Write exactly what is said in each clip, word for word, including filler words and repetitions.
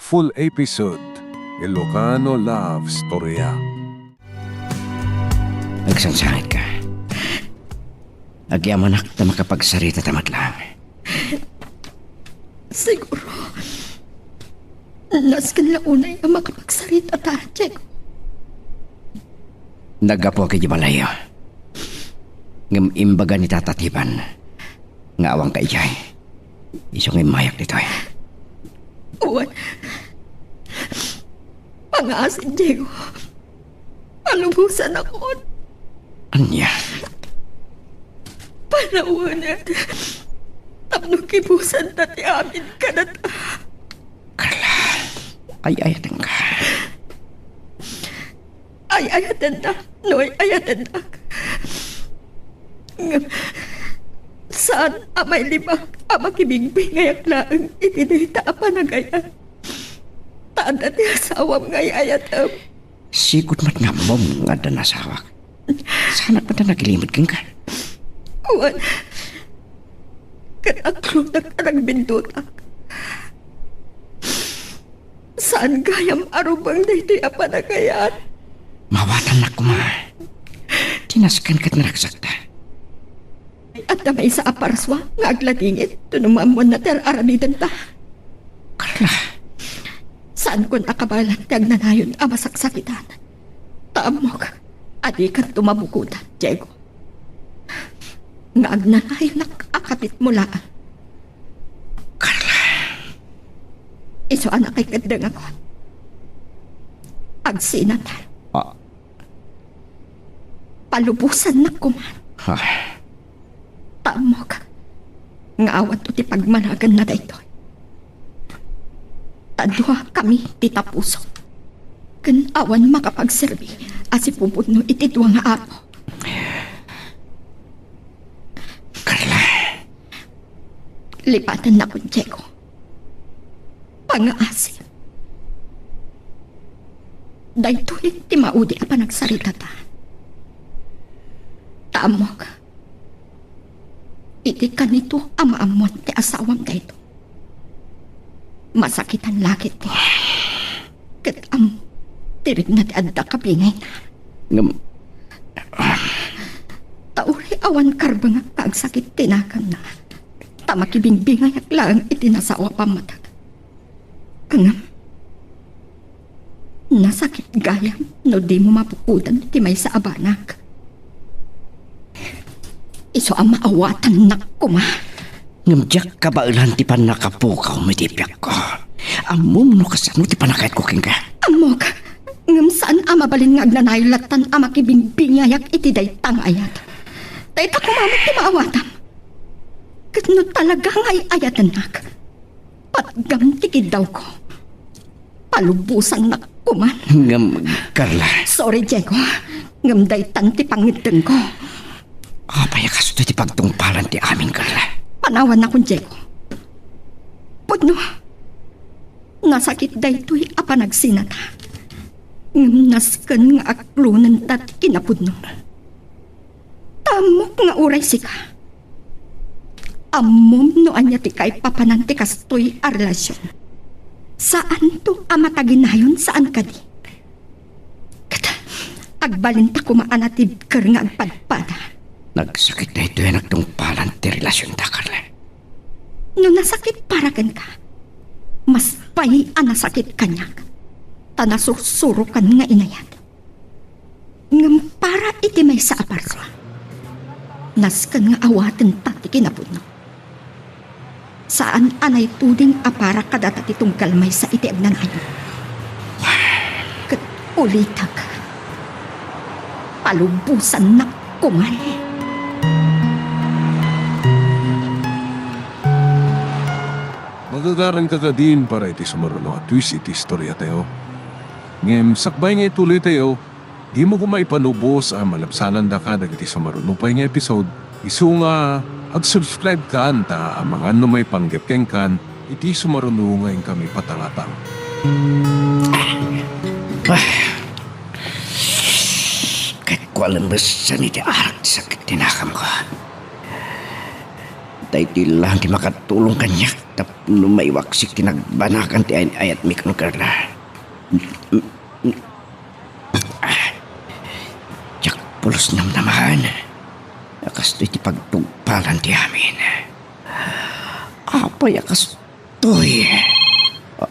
Full episode, Ilocano Love Storya. Agsansangitka. Agyamanak ta makapagsaritata met laeng. Siguro, nasken la unay a makapagsaritata, Diego. Naggapuak idiay balayyo. Ngem imbaga ni Tata Tiban nga awanka idiay. Isu nga immayak ditoy. Wen, pangaasi, Diego. Palubosanakon. Ania? Panawenek tapno kibusanta ti amin kadata. Carla, ay-ayatenka. Ay-ayatennak no ay-ayatennak. Ngem saan a mailibak a makibigbingayak laeng iti dayta a panagayat. Ta adda ti asawam nga ay-ayatem. Sigud met nga ammom nga adda asawak. Saanak met a nagilimed kenka. Wen, ket aklonek a nagbindutak. Saan gayam a rubeng daytoy a panagayat. Maawatannak koma. Ti nasken ket naragsakta. Adda maysa a parsua nga agladingit no maammoanna ti ar-aramidenta. Carla. Saankon a kabaelan ti agnanayon a masaksakitan. Ta ammok a dikanto mabukodan, Diego. Nga agnanayonak a kapitmo laeng. Carla. Isu a nakikeddengakon. Agsinata. Ah. Palubosannak koma. Ah. Ta ammok nga awanto ti pagmanaganna daytoy. Ta duakami ti tapuso. Ken awan makapagserbi a sipupudno iti dua nga apo. Carla. Lipatennakon, Diego. Pangaasi. Daytoy ti maudi a panagsaritata. Ta ammok, iti kanito a maammoan ti asawam daytoy, masakitan la ketdi. Ket am, ti rikna ti adda kabingayna. Ngem, ta uray awan karbengak nga agsakit ti naganna, ta makibingbingayak laeng iti nasaoa a pammateg. Ngem, nasakit gayam no dimo mabukodan ti maysa a banag. Isu a maawatannak koma. Ngem diak kabaelan ti pannakapukawmo iti biagko. Ammom no kasano ti panagayatko kenka. Ammok, ngem saan a mabalin nga agnanayon lattan a makibingbingayak iti dayta nga ayat. Dayta koma met ti maawatam. Ket no talaga nga ay-ayatennak, patgam ti kiddawko. Palubosannak koman. Ngem, Carla. Sorry, Diego. Ngem daytan ti pangngeddengko. Apay a kastoy ti pagtungpalan ti amin, Carla? Panawannakon, Diego. Pudno, nasakit daytoy a panagsinata. Ngem nasken nga aklonenta ti kinapudno. Ta ammok nga uray sika, ammom no ania ti kaipapanan ti kastoy a relasion. Saanto a mataginayon, saan kadi? Ket agbalinta koma a natibker nga agpadpada. Nagsakit daytoy a nagtungpalan ti relasionta, Carla. No nasakit para kenka, mas pay a nasakit kaniak, ta nasursurokan nga inayat. Ngem para iti maysa a parsua, nasken nga awatenta ti kinapudno. Saan a naituding a para kadata ti tunggal maysa iti agnanayon. Ket ulitek, palubosannak koman. Magagaranka kadin para iti sumaruno a twist iti istoriatayo. Ngem sakbay nga ituloytayo, dimo koma ipalubos a malabsanandaka dagiti sumaruno pay nga episode, isu nga ag-subscribe kan ta amangan no maipanggep kenkan iti sumaruno nga inkami patangatang. Ah. Ket kualem messen iti arak ti sakit ti nakamko. Daytoy laeng ti makatulong kaniak tapno maiwaksik ti nagbanagan ti ay-ayatmi ken Carla. Ah, diak pulos namnamaen a kastoy ti pagtungpalan ti amin. Apay a kastoy? Ah,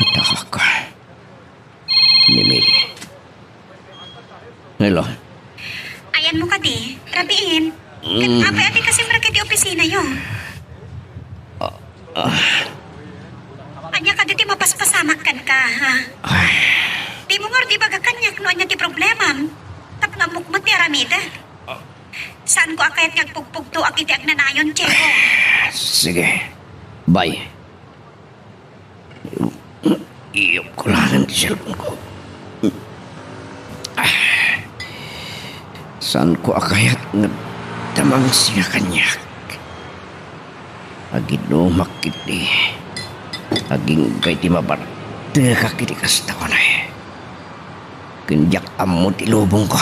natakak. Ni Mary. Hello. Ayanmo kadi, rabiin. Ket apay a dika simrek iti opisinayo? Ah, ah. Ania kadi ti mapaspasamak kenka, ha? Ay. Dimo ngarud ibaga kaniak no ania ti problemam. Tapno ammok met ti aramidek. Saanko a kayat nga agpugpugtoak iti agnanayon, Diego. Sige. Bye. Iyupko laeng ti cellphone ko. Ah, saanko a kayat nga agdamangsinga kaniak? Agidumak iti agingga iti mabartekak iti kasta unay. Ken diak ammo ti lubongko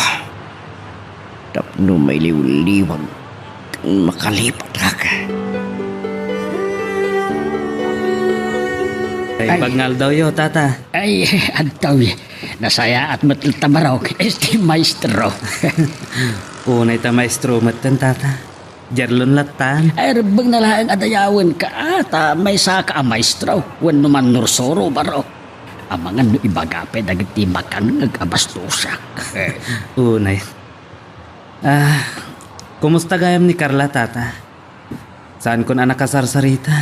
tapno mailiwliwag ken makalipatak. Ay, ay. Pagngaldawyo, Tata. Ay, adtoy. Nasayaat met ta barok iti maestro. Unay ta maestro metten, Tata. Diarlon lattan. Ay, rebbengna laeng a dayawenka, ta maysaka a maestro wenno mannursuro, barok. Amangan no ibaga pay dagiti makangngeg a bastosak. Unay. Ah, kumusta gayam ni Carla, Tata? Saankon a nakasarsarita,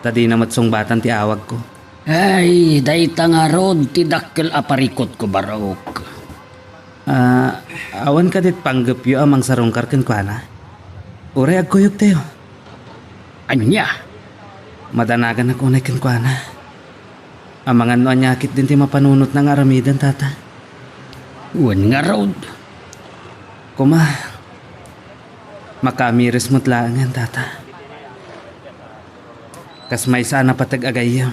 ta dina met sungbatan ti awagko. Ay, dayta ngarud ti dakkel a parikutko, barok. Ah, awan kadi panggepyo a mangsarungkar kenkuana? Uray agkuyogtayo. Ania? Madanaganak unay kenkuana. Amangan no ania ketdin ti mapanunotna nga aramiden, Tata. Wen ngarud. Koma, makaamiris met laengen, Tata. Kas maysa a napateg a gayyem.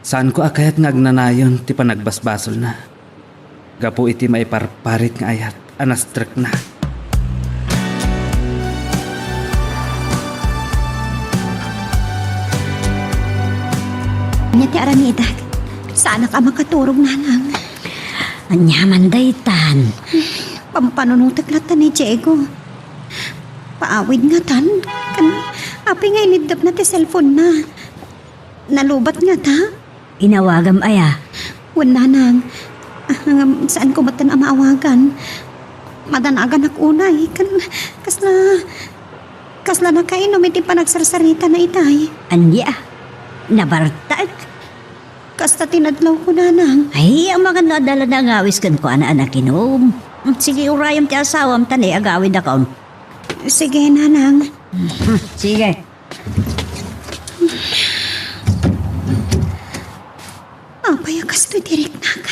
Saanko a kayat nga agnanayon ti panagbasbasolna gapu iti maiparparit nga ayat a nastrekna. Ania ti aramidek? Saanak a makaturog, nanang. Ania man daytan? Pampanunotek latta ni Diego. Paawid ngatan, ken apay nga iniddepna ti cellphone-na? Nalubat ngata? Inawagam aya? Wen, nanang. Ah, ngem saanko metten a maawagan. Madanaganak unay, ken kasla, kasla nakainum iti panagsarsaritana itay. Ania? Nabartek? Kasta ti nadlawko, nanang. Ay, amangan no adda la nangawis kenkuana a nakinum. Sige, urayem ti asawam, ta nay agawidakon. Sige, nanang. Sige. Apay a kastoy ti riknak?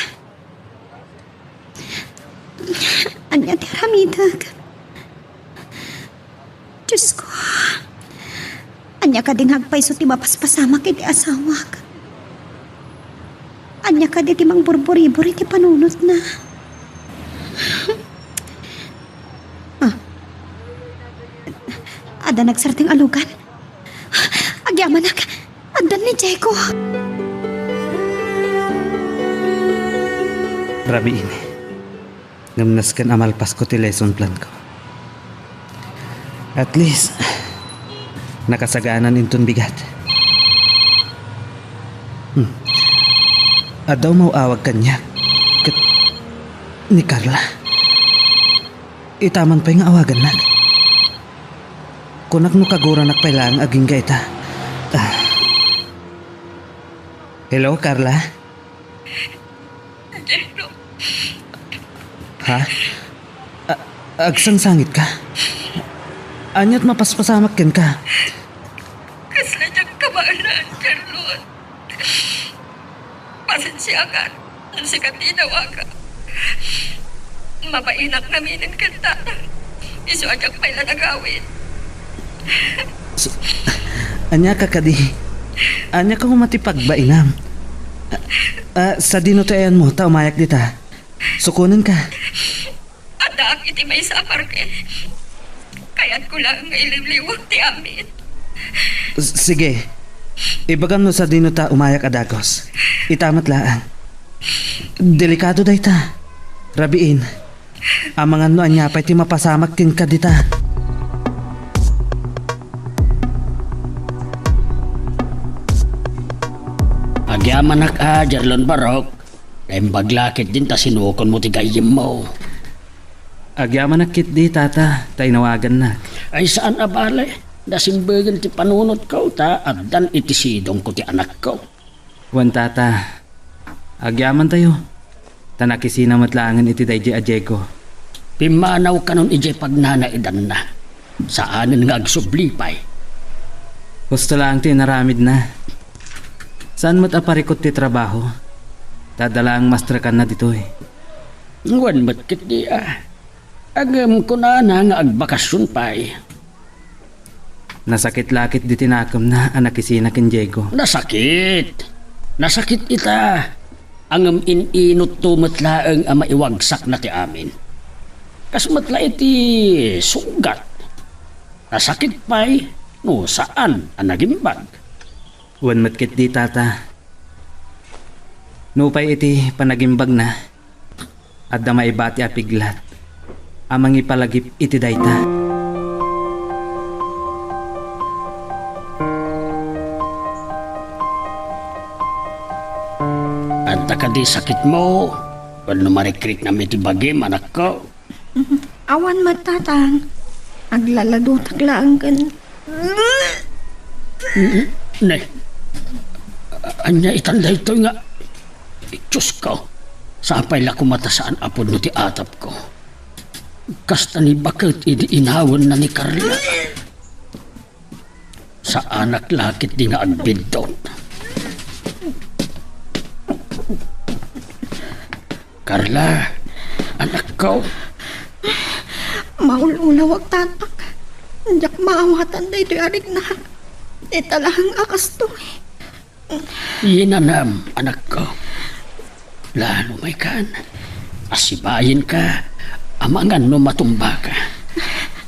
Ania ti aramidek? Diosko, ania kadi nga agpayso ti mapaspasamak iti asawak? Ania kadi ti mangburburibur iti panunotna? Ah. Adda nagsardeng a lugan. Agyamanak, addan ni Diego. Rabiin. Ngem nasken a malpasko ti lesson plan ko. At least, nakasaganan inton bigat. Hmm. Adda umaw-awag kaniak ket ni Carla. Ita man pay nga awagannak. Kunak no kaguranak pay laeng agingga ita. Ah. Hello, Carla? Diego. Ha? A-, agsangsangitka? Ania't mapaspasamak kenka? Kasla diak kabaelan, Carlon. Pasensiakan, no sika ti inawagak. Mabainak ngaminen kenta. Isu a diak pay la nagawid. S-, ania ka kadi? Ania ka koma ti pagbainam? Ah, ah, sadino ti ayanmo ta umayak dita? Sukonenka. Addaak iti maysa a parke. Kayatko laeng nga iliwliwak ti amin. S-, sige. Ibagam no sadino ta umayak a dagus. Ita met laeng. Delikado dayta. Rabiin. Amangan no ania pay ti mapasamak kenka dita. Agyamanak a, Jerlon Barok. Naimbag la ketdin ta sinukonmo ti gayyemmo. Agyamanak ketdi, Tata, ta inawagannak. Ay, saan a bale. Nasimbengen ti panunotko ta addan iti sidongko ti anakko. Wen, Tata, agyamantayo, ta nakisina met laengen iti daydi a Diego. Pimmanaw kanon idiay pagnanaedanna. Saanen nga agsubli pay. Husto laeng ti inaramidna. Saan met a parikut ti trabaho, ta adda laeng mastrekanna ditoy. Wen met ketdi a. Ngem kunana nga agbakasion pay. Nasakit la ketdi ti nakemna a nakisina ken Diego. Nasakit. Nasakit ita. Ngem in-inutto met laeng a maiwagsakna ti amin. Kas met la iti sugat. Nasakit pay no saan a nagimbag. Wen met ketdi, Tata. Nupay iti panagimbagna, adda maibati a piglat a mangipalagip iti dayta. Adda kadi sakitmo wenno marikriknam iti bagim, anakko? Awan met, Tatang. Aglaladotak laeng ken... Ne, ania itan daytoy nga... Diosko, sapay la koma ta saan a pudno ti atapko. Kasta ni baket idi inawenna ni Carla. Saanak la ketdi nga agbiddut. Carla, anakko. Maul-ulawak, Tatang. Diak maawatan daytoy a rikna. Ita laeng a kastoy. Yinanam, anakko. Lalo maykan, asibayenka, amangan no matumbaka.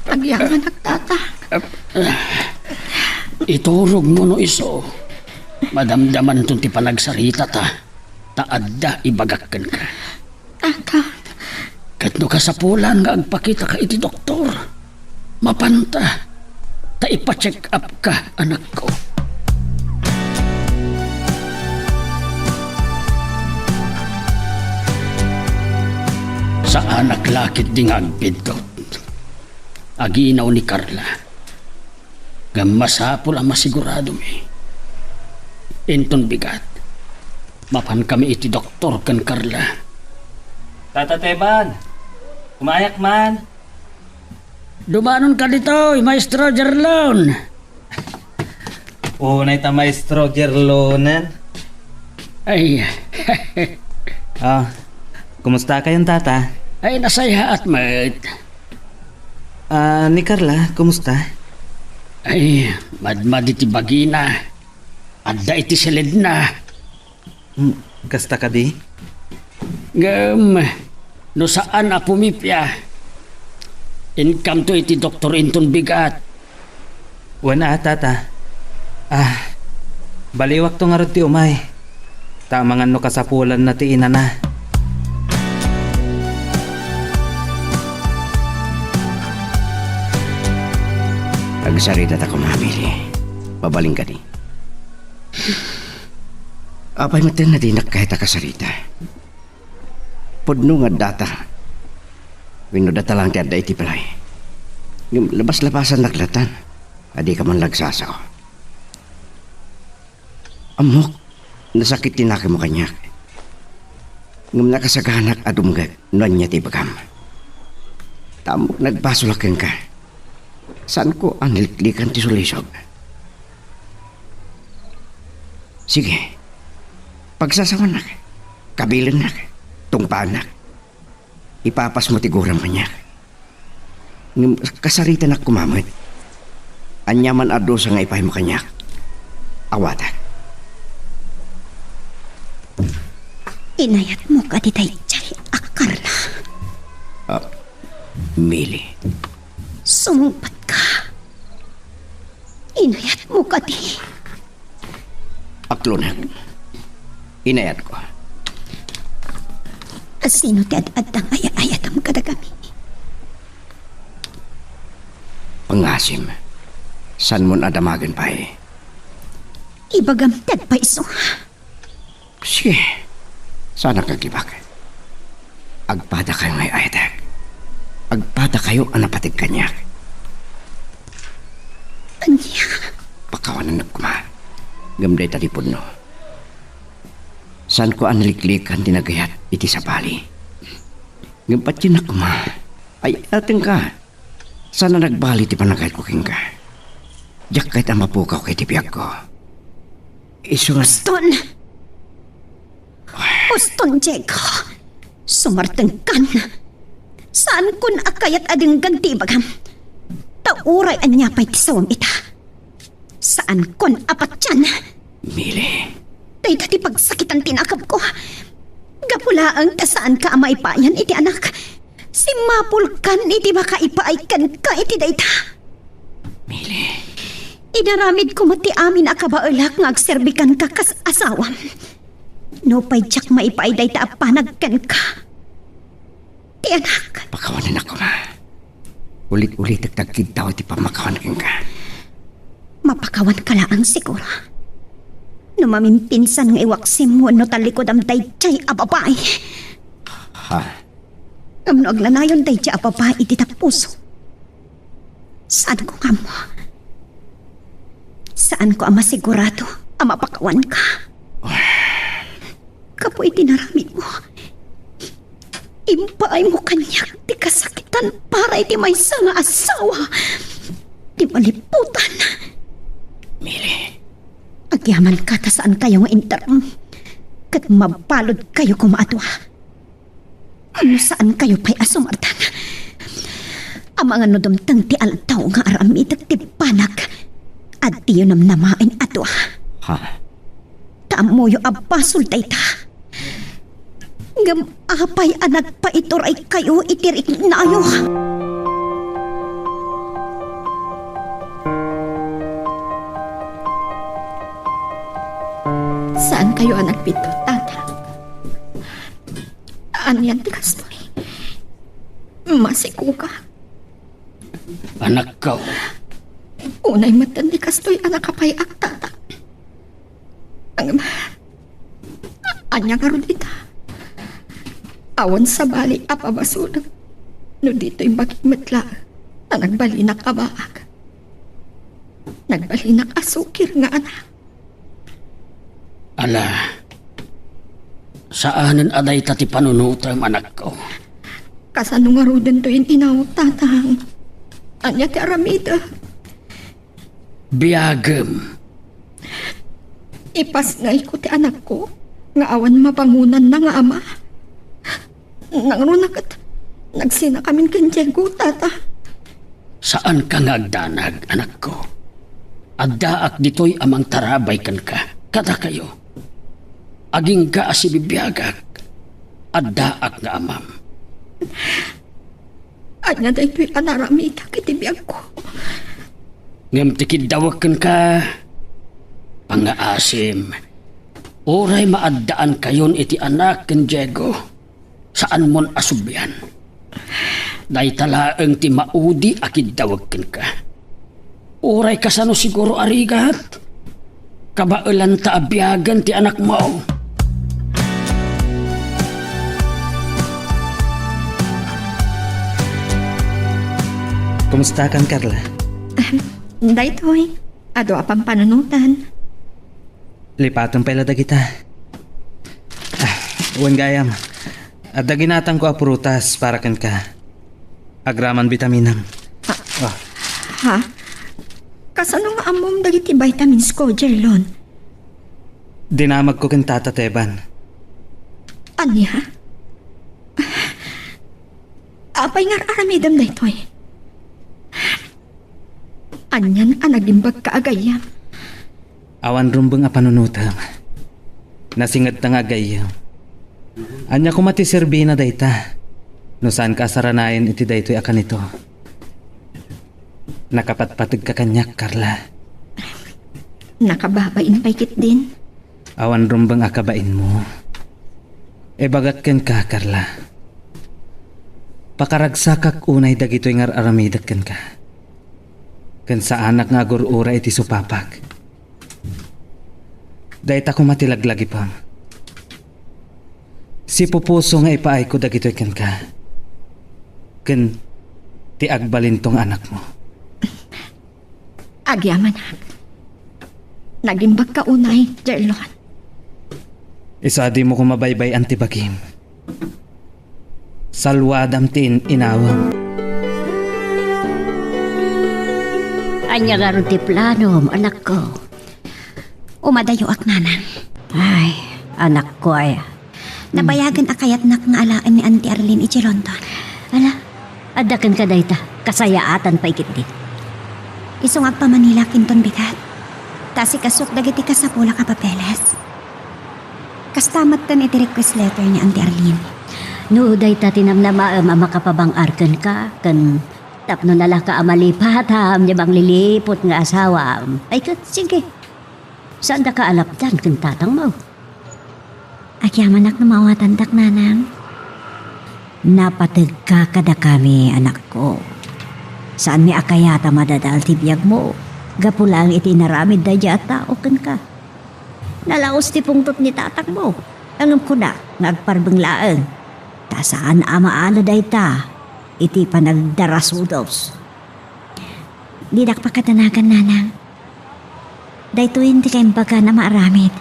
Agyamanak, Tata. Ah, iturogmo no isu. Madamdamanton ti panagsaritata, ta adda ibagak kenka. Tata. Ket no kasapulan nga agpakitaka iti doktor, mapanta, ta ipa-check up ka, anakko. Saanak la ketdi nga agbiddut. Aginaw ni Carla. Ngem masapul a masiguradomi. Inton bigat, mapankami iti doktor ken Carla. Tata Teban, umayak man. Dumanon ka ditoy, Maestro Jerlon. Unay ta, Maestro Jerlonen. Ay. Ah, kumusta kayon, Tata? Ay, nasayaat met. Ah, ni Carla, kumusta? Ay, madmadi ti bagina. Adda iti siledna. Hmm, kasta kadi? Ngem, no saan a pumipia, inkamto iti doktor inton bigat. Wen a, Tata. Ah, baliwakto ngarud ti umay. Ta amangan no kasapulanna ti inana. Agsaritata koma, Mili. Mabalin kadi? Apay metten a dinak kayat a kasarita? Pudno nga addata. Wenno data laeng ti adda iti balay. Ngem labas-labasannak latan a dika man la agsasao. Ammok, nasakit ti nakemmo kaniak. Ngem nakasaganak a dumngeg no ania ti ibagam. Ta ammok nagbasolak kenka. Saanko a niliklikan ti sulisog. Sige, pagsasawanak, kabilennak, tungpaannak. Ipapasmo ti guram kaniak. Ngem kasaritanak koma met. Ania man a dusa nga ipaymo kaniak, awatak. Inayatmo kadi daydiay a Carla? Ah, Mili. Sumungpet ka Inayatmo kadi? Aklonek. Inayatko. Asino ti ad-adda nga ay-ayatam kadagami? Pangasim, saanmon a damagen pay. Ibagam ti agpayso. Sige, saanak nga agibak. Agpadakayo nga ay-ayatek. Agpadakayo a napateg kaniak. Ania? Pakawanennak koma. Ngem dayta ti pudno. Saanko a naliklikan ti nagayat iti sabali. Ngem patiennak koma. Ay-ayatenka. Saan a nagbali ti panagayatko kenka. Diak ket a mapukaw iti biagko. Isu nga Uston! Uston, Diego! Sumartengkan! Saankon a kayat a denggan ti ibagam. Ta uray ania pay ti sawam ita, saankon a patian. Mili. Dayta ti pagsakitan ti nakemko. Gapu laeng ta saanka a maipayan iti anak. Simmapulkan iti makaipaay kenka iti dayta. Mili. Inaramidko met ti amin a kabaelak nga agserbi kenka kas asawam. Nupay diak maipaay dayta a panag kenka, ti anak. Pakawanennak koma. Ulit-ulitek ti agkiddaw iti pammakawan kenka. Mapakawanka laeng siguro no mamimpinsan nga iwaksim wenno tallikudam daydiay a babai. Ha? Ngem no agnanayon daydiay a babai iti tapuso, saanko nga ammo. Saanko a masigurado a mapakawanka. Gapu iti naramidmo, impaaymo kaniak ti kasakitan para iti maysa nga asawa ti maliputan. Mili. Agyamanka ta saankayo nga interom, ket mabaludkayo koma a dua. No saankayo pay a sumardeng, amangan no dumteng ti aldaw nga aramidek ti banag, adiyo namnamaen a dua. Ha? Ta ammoyo a basol dayta. Ngem apay a nagpaituraykayo iti riknayo? Saankayo a nagbiddut, Tata? Anian ti kastoy? Masikogak. Anakko. Unay metten ti kastoy a nakapay-ak, Tata. Ngem, ania ngarud ita? Awan sabali a pabasolek no ditoy bagik met laeng a nagbalinak a baak. Nagbalinak a sukir nga anak. Ala, saanen a dayta ti panunotem, anakko. Kasano ngaruden toy in-inawek, Tatang? Ania ti aramidek? Biagem. Ipasngayko ti anakko nga awan mabangonanna nga ama. Nangruna ket nagsinakamin ken Diego, Tata. Saanka nga agdanag, anakko. Addaak ditoy a mangtarabay kenka, kadakayo. Agingga a sibibiagak, addaak nga amam. Ania daytoy a naramidak iti biagko? Ngem ti kiddawek kenka, pangngaasim, uray maaddaankayon iti anak ken Diego, saanmon a sublian. Dayta laeng ti maudi a kiddawek kenka. Uray kasano siguro a rigat, kabaelanta a biagen ti anakmo. Kumustakan, Carla? Ahem, daytoy, adu a pampanunotan. Lipaten pay la dagita. Ah, wen gayam. Adda ginatangko a prutas para kenka. Agraman bitaminam. Ah. Ah. Ha? Kasano nga ammom dagiti vitamins ko, Jerlon? Dinamagko ken Tata Teban. Ania? Apay nga ar-aramidem daytoy? Anian a nagimbagka a gayyem? Awan rumbeng a panunotem. Nasingedta nga agayyem. Ania koma ti serbina dayta no saanka a saranayen iti daytoy a kanito? Nakapatpategka kaniak, Carla. Nakababain pay ketdin. Awan rumbeng a kabainmo. Ibagak kenka, Carla. Pakaragsakak unay dagitoy nga ar-aramidek kenka. Ken saanak nga agur-ura iti supapak. Dayta koma ti laglagipem. Sipupuso nga ipaayko dagitoy kenka. Ken ti agbalinto nga anakmo. Agyamanak. Nagimbagka unay, Jerlon. Isu a dimo koma baybay-an ti bagim. Salwadam ti in-inawem. Ania ngarud ti planom, anakko? Umadayoak, nanang. Ay, anakko aya. Nabayagen a kayatnak nga alaen ni Auntie Arlene idiay London. Ala, adda kenka dayta, kasayaatan pay ketdi. Isu nga agpamanilak inton bigat. Ta asikasok dagiti kasapulak a papeles. Kasta metten iti request letter ni Auntie Arlene. No dayta ti namnamaem a makapabang-ar kenka, ken tapno nalaka a malipatam ni mangliliput nga asawam, ay ket sige. Saandaka a lapdan ken tatangmo? Agyamanak no maawatandak, nanang. Napategka kadakami, anakko. Saanmi a kayat a madadael ti biagmo gapu laeng iti inaramid daydiay a tao kenka. Nalaus ti pungtot ni tatangmo, ngem kuna nga agparbeng laeng, ta saan a maala dayta iti panagdarasudos. Dinak pakadanagan, nanang. Daytoyen ti kaimbagan a maaramid.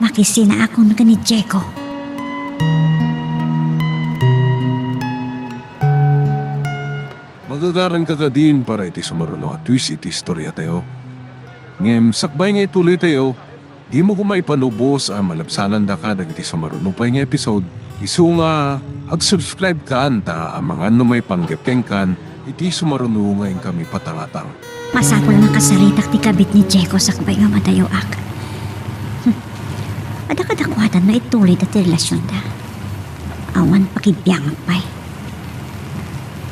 Makisinaakon ken ni Diego. Magagaranka kadin para iti sumaruno a twist iti istoriatayo. Ngem sakbay nga ituloytayo, dimo koma ipanubos a malabsanandaka dagiti sumaruno pay nga episode. Isu nga, ag-subscribe kan ta amangan no maipanggep kenkan iti sumaruno nga inkami patangatang. Masapul a makasaritak ti kabit ni Diego sakbay nga madayoak. Hmm. Adda kadakuada no ituloyda ti relasionda. Awan pakibiangak pay.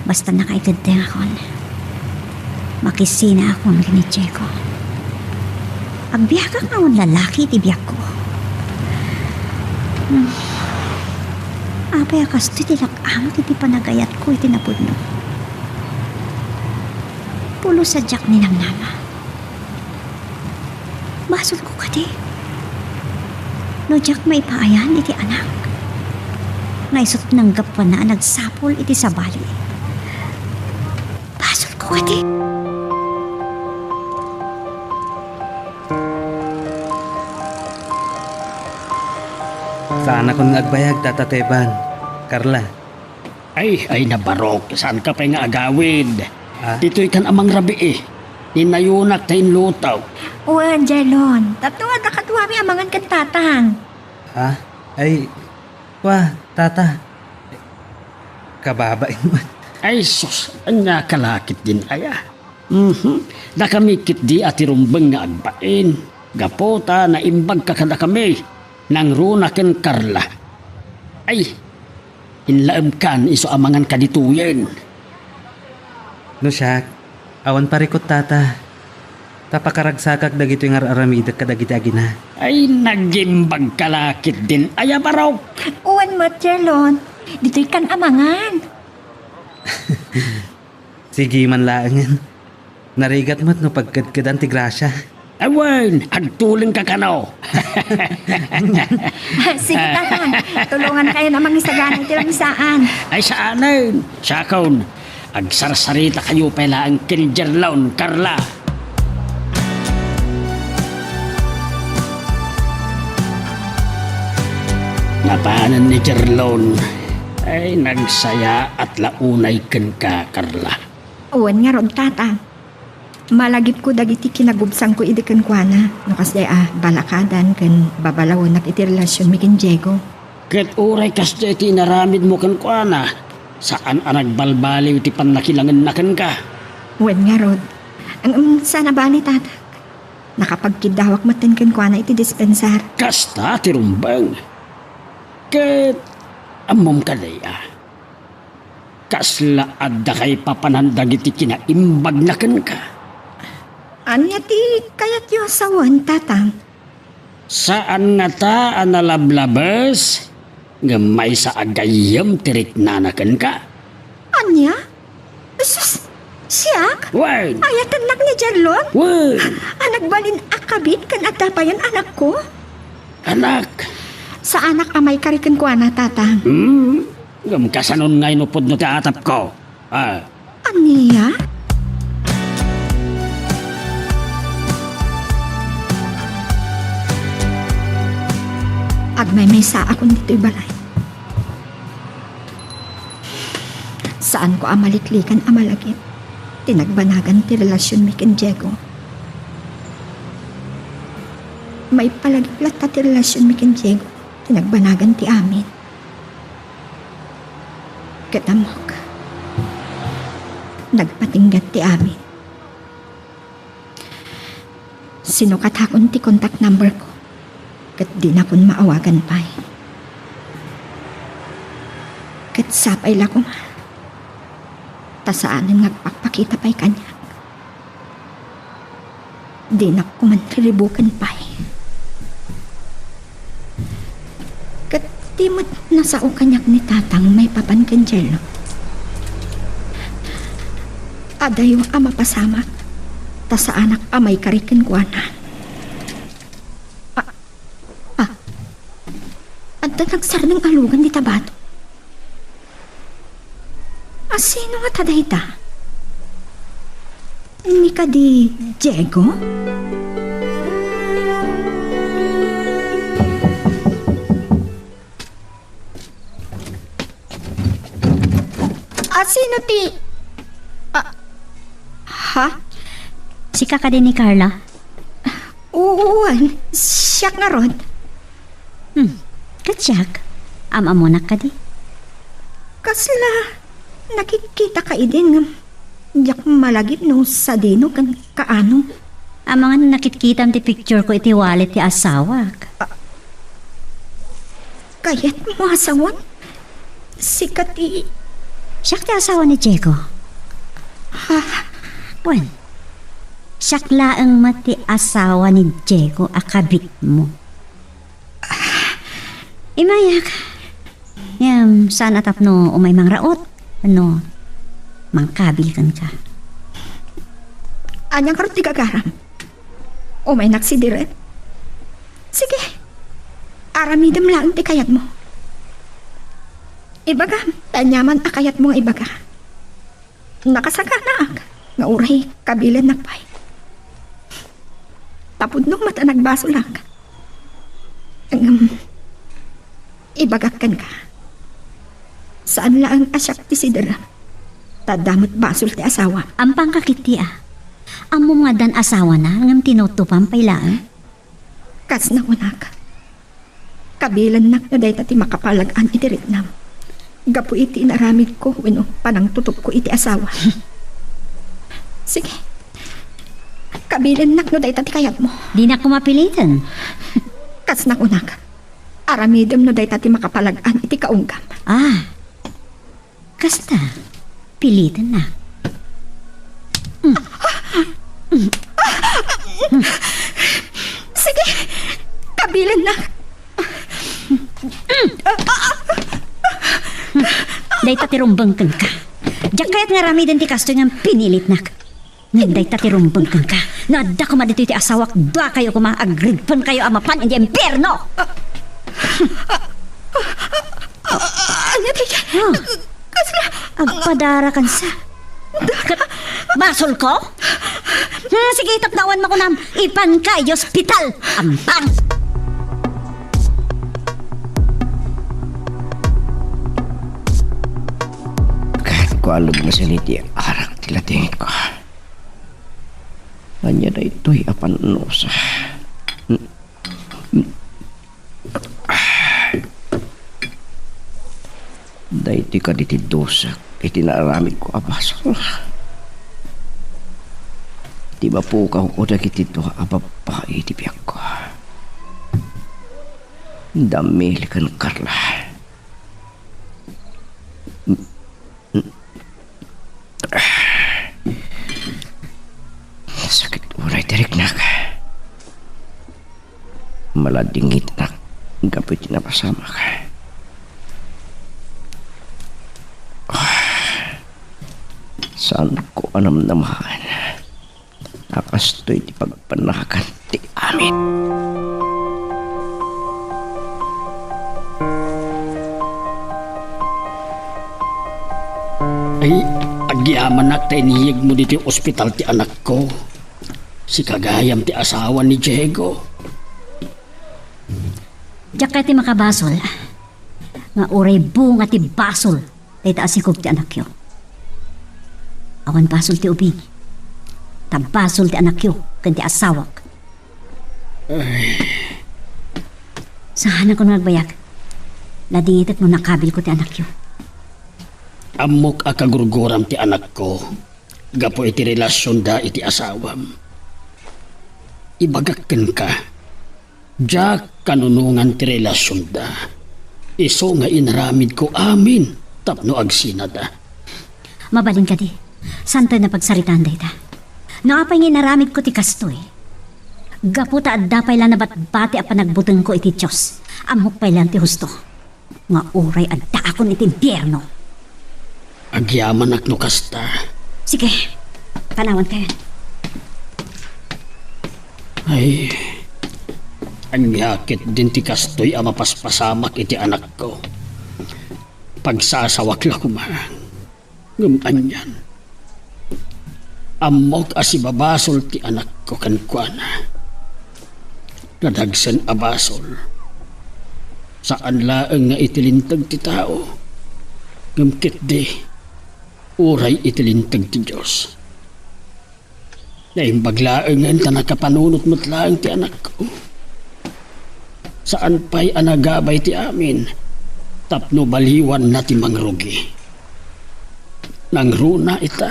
Basta nakaikeddengakon, makisinaakon ken ni Diego. Agbiagak nga awan lalaki iti biagko. Hmm. Apay a kastoy ti lag-amok iti panagayatko iti napudno? Pulos a diak ninamnama. Basolko kadi no diak maipaayan iti anak nga isut' nanggapuana a nagsapul iti sabali. Basolko kadi. Saanakon nga agbayag, Tata Teban. Carla. Ay, ay, nabarok, saanka pay nga agawid. Ah? Ditoy kan a mangrabii. Ninayonak ta inlutaw. Wen, Jelon, tapno adda kaduami a mangan ken tatang. Ah? Ay, wa, tata. Kababain man. Ay, sus, ania ka la ketdin aya? Mhm. Dakami ketdi a ti rumbeng nga agbain. Gapu ta naimbagka kadakami. Nangruna ken Carla. Ay, inlaemkan isu a mangan kaditoyen. No siak, awan parikut, tata. Ta pakaragsakak dagitoy nga ar-aramidek kadagiti agina. Ay, nagimbagka la ketdin aya, barok. Wen met, Jelon. Ditoykan a mangan. Sige man laengen. Narigat met no pagkedkedan ti grasia. Awan, agtulengka kano. Sige, tata. Tulongankayon a mangisagana iti lamisaan. Ay, saanen. Siakon. Agsarsaritakayo pay laeng ken Jerlon, Carla. Napanen ni Jerlon. Ay, nagsayaat la unay kenka, Carla. Wen ngarud, tata. Malagipko dagiti kinagubsangko idi kenkuana, no kasdiay a balakadan ken babalawenak iti relasionmi ken Diego. Ket uray kasdiay ti inaramidmo kenkuana, saan a nagbalbaliw ti pannakilangenna kenka. Wen ngarud, ngem saan a bale, tata. Nakapagkiddawak metten kenkuana iti dispensar. Kasta ti rumbeng. Ket ammom kadi a kasla adda kaipapanan dagiti kinaimbagna kenka? Ania ti kayatyo a sawen, Tatang? Saan ngata a nalablabes, ngem maysa a gayyem ti riknana kenka. Ania? Sus, siak? Wen. Ayatennak ni Jerlon? Wen. A nagbalin a kabit ken adda payen anakko? Anak. Saanak a maikari kenkuana, Tatang. Hmm? Ngem kasanon nga inupodno ti atapko? Ah. Ania? Agmaymaysaakon ditoy balay. Saanko a maliklikan a malagip ti nagbanagan ti relasionmi ken Diego. Maipalagip latta ti relasionmi ken Diego ti nagbanagan ti amin. Ket ammok, nagpatingga ti amin. Sinukatakon ti contact number ko, ket dinakon maawagan pay. Ket sapay la koma, ta saanen nga agpakpakita pay kaniak. Dinak koma riribuken pay. Ket di met nasao kaniak ni Tatang maipapan ken Jello. Adayo a mapasamak, ta saanak a maikari kenkuana. Ah, ah, adda nagsardeng a lugan dita bato. A sino ngata dayta? Ni kadi Diego? A sino ti, ah, ha? Sika kadi ni Carla? Wen, siak ngarud. Hmm, ket siak, am-ammonak kadi? Kasla nakitkitaka idi ngem diak malagip no sadino ken kaano. Amangan nakitkitam ti picture ko iti wallet ti asawak. Ah, kayatmo a sawen? Sika ti... Siak ti asawa ni Diego. Ha? Wen, siak laeng met ti asawa ni Diego a kabitmo. Imayak. Ngem, saan a tapno umay mangraot wenno mangkabil kenka. Ania ngarud ti gagaram? Umaynak sidiren? Sige. Aramidem laeng ti kayatmo. Ibagam ti aniaman a kayatmo nga ibaga. Nakasakanaak nga uray kabilennak pay. Tapudno met a nagbasolak. Ngem, ibagak kenka, saan laeng a siak ti siderem, ta adda met basol ti asawam. Ampanka ketdi a. Ammom nga addan asawana, ngem tinutupam pay laeng? Kas nakunak, kabilennak no dayta ti makapalag-an iti riknam gapu iti inaramidko wenno panangtutupko iti asawa. Sige, kabilennak no dayta ti kayatmo. Dinak koma piliten. Kas nakunak, aramidem no dayta ti makapalag-an iti kaunggam. Ah, kasta, pilitennak. Sige, kabilennak. Dayta ti rumbeng kenka. Diak kayat nga aramiden ti kastoy ngem pinilitnak. Ngem dayta ti rumbeng kenka. No adda koma ditoy ti asawak, duakayo koma, agridpenkayo a mapan iti impierno! Ania dayta? Ah. Kasla agpadarakansa. Ket basolko? Hmm, sige, tapno awan makunam, ipanka iti ospital. Ampang! Ket kualem nga saan iti arak ti ladingitko. Ania daytoy a pannusa? Daytoy kadi ti dusek iti naaramidko a basol. Ti mapukawko dagiti dua a babbai iti biagko. Da Mil ken Carla. Ah. Sakit ulo Ladingit, anak, gapu iti napasamak. Ah, saanko a namnamaen a kastoy ti pagpanagan ti amin. Ay, agyamanak ta iniyegmo ditoy ospital ti anakko. Sika gayam ti asawa ni Diego. Diak kayat ti makabasol nga uray bunga ti basol dayta a sikog ti anakyo. Awan basol ti ubing, ta basol ti anakyo ken ti asawak. Ay. Saanakon nga agbayag. Ladingitek no nakabilko ti anakyo. Ammok a kagurguram ti anakko gapu iti relasionda iti asawam. Ibagak kenka, diak kanunongan ti relasionda. Isu nga inaramidko amin tapno agsinada. Mabalin kadi, saantayo a pagsaritaan dayta. No apay nga inaramidko ti kastoy, gapu ta adda pay la nabatbati a panagbutengko iti Dios, ammok pay laeng ti husto nga uray addaakon iti impierno. Agyamanak no kasta. Sige, panawankayon. Ay, ania ketdin ti kastoy a mapaspasamak iti anakko? Pagsasawak la koma. Ngem anian? Ammok a sibabasol ti anakko kenkuana. Nadagsen a basol. Saan laeng nga iti linteg ti tao, ngem ketdi, uray iti linteg ti Dios. Naimbag laengen ta nakapanunot met laeng ti anakko. Saan pay a nagabay ti amin tapno baliwanna ti mangrugi. Nangruna ita,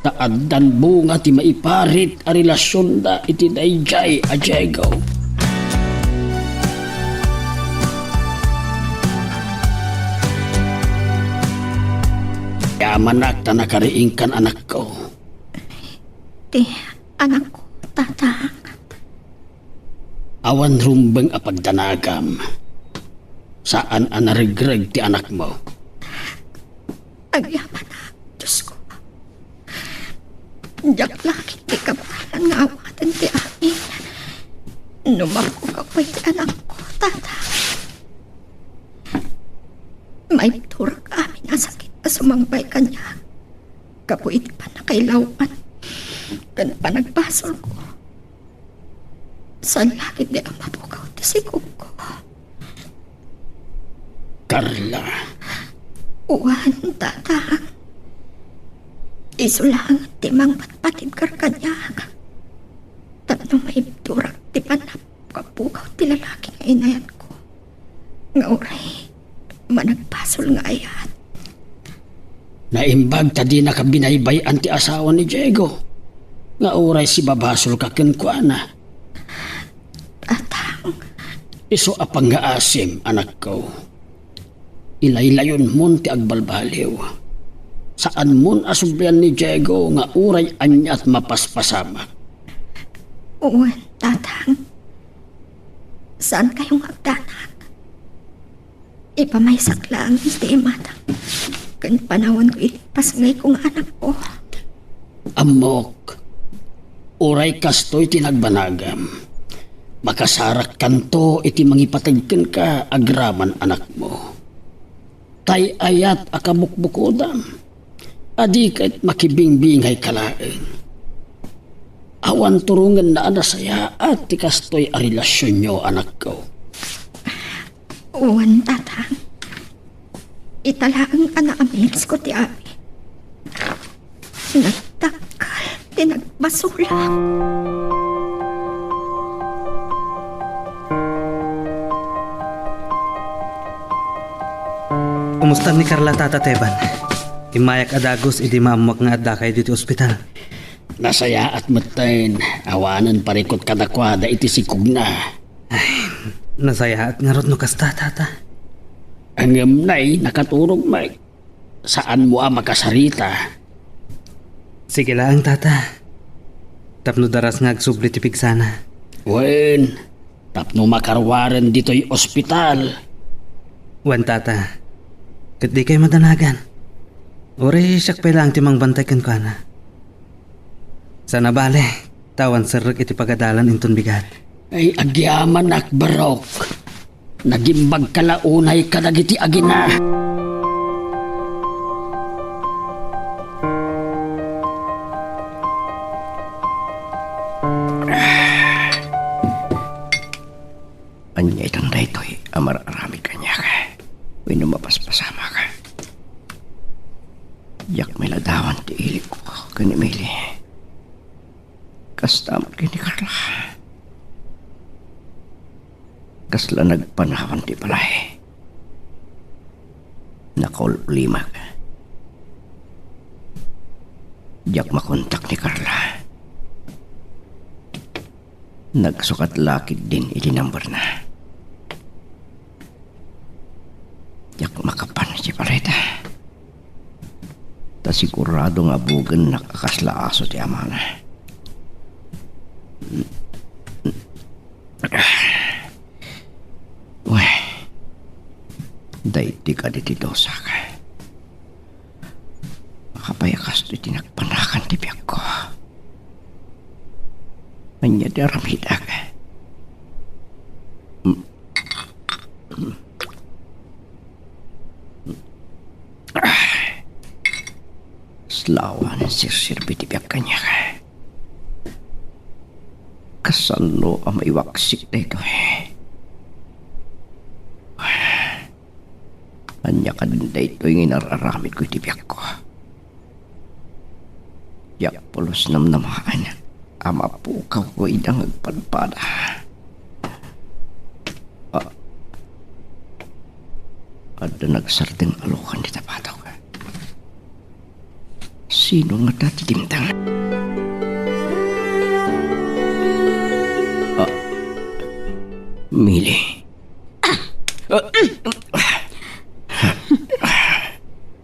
ta addan bunga ti maiparit a relasionda iti daydiay a Diego. Yamanak ta nakariingkan, anakko. Ti anakko, Tatang. Awan rumbeng a pagdanagam. Saan a naregreg ti anakmo. Agyamanak, Diosko. Diak la ketdi kabaelan nga awaten ti amin. No mapukaw pay ti anakko, Tatang. Maibturak amin a sakit a sumangpay kaniak gapu iti pannakailawan ken panagbasolko. Saan la ketdi a mapukaw ti sikogko. Carla. Wen, Tatang. Isu laeng ti mangpatpatibker kaniak tapno maibturak ti pannakapukaw ti lalaki nga inayatko. Nga uray managbasol nga ayat. Naimbag ta dinaka binaybay-an ti asawa ni Diego, nga uray sibabasolka kenkuana. Tatang. Isu a pangngaasim, anakko. Ilaylayonmon ti agbalbaliw. Saanmon a sublian ni Diego nga uray aniat mapaspasamak. Wen, Tatang. Saankayo nga agdanag. Ipamaysak laeng iti imatang ken panawanko iti pasngayko nga anakko. Ammok, uray kastoy ti nagbanagam, makasarakkanto iti mangipateg kenka agraman anakmo. Tay-ayat a kabukbukodam. Adi ket makibingbingayka laeng. Awan turongenna a nasayaat ti kastoy a relasionyo, anakko. Wen, Tatang. Ita laeng a naamidsko ti amin. Nagdakkel ti nagbasolak. Kumusta ni Carla, Tata Teban? Immayak a dagus idi maammuak nga addakayo ditoy ospital. Nasayaat metten, awanen parikut kadakuada iti sikogna. Ay, nasayaat ngarud no kasta, Tata. Ngem nay, nakaturog met. Saanmo a makasarita. Sige laeng, Tata. Tapno daras nga agsubli ti pigsana. Wen, tapno makaruaren ditoy ospital. Wen, Tata, ket dikay madanagan. Uray siak pay laeng ti mangbantay kenkuana. Saan a bale, ta awan serrek iti pagadalan inton bigat. Ay, agyamanak, barok. Nagimbagka la unay kadagiti agina. Ania itan daytoy a mar-aramid kaniak wenno mapaspasamak? Diak mailadawan ti ilikko ken ni Mili. Kasta met ken ni Carla. Kasla nagpanawan ti balay. Nakaul-ulimak. Diak makontak ni Carla. Nagsukat la ketdin iti numberna. Diak makapan iti balay ta. Ta sigurado nga abugennak a kasla aso ti amana. Uy, daytoy kadi ti dosak. Apay a kastoy ti nagpanakan ti biagko? Ania ti aramidak? Slawan, serserbi ti biag kaniak. Kasano a maiwaksik daytoy? Ania kadin daytoy nga inar-aramidko iti biagko? Diak pulos namnamaen a mapukawko ida nga agpadpada. Ah, adda nagsardeng a lukan dita batok. Sino ngata ti dimteng? Ah, Mili.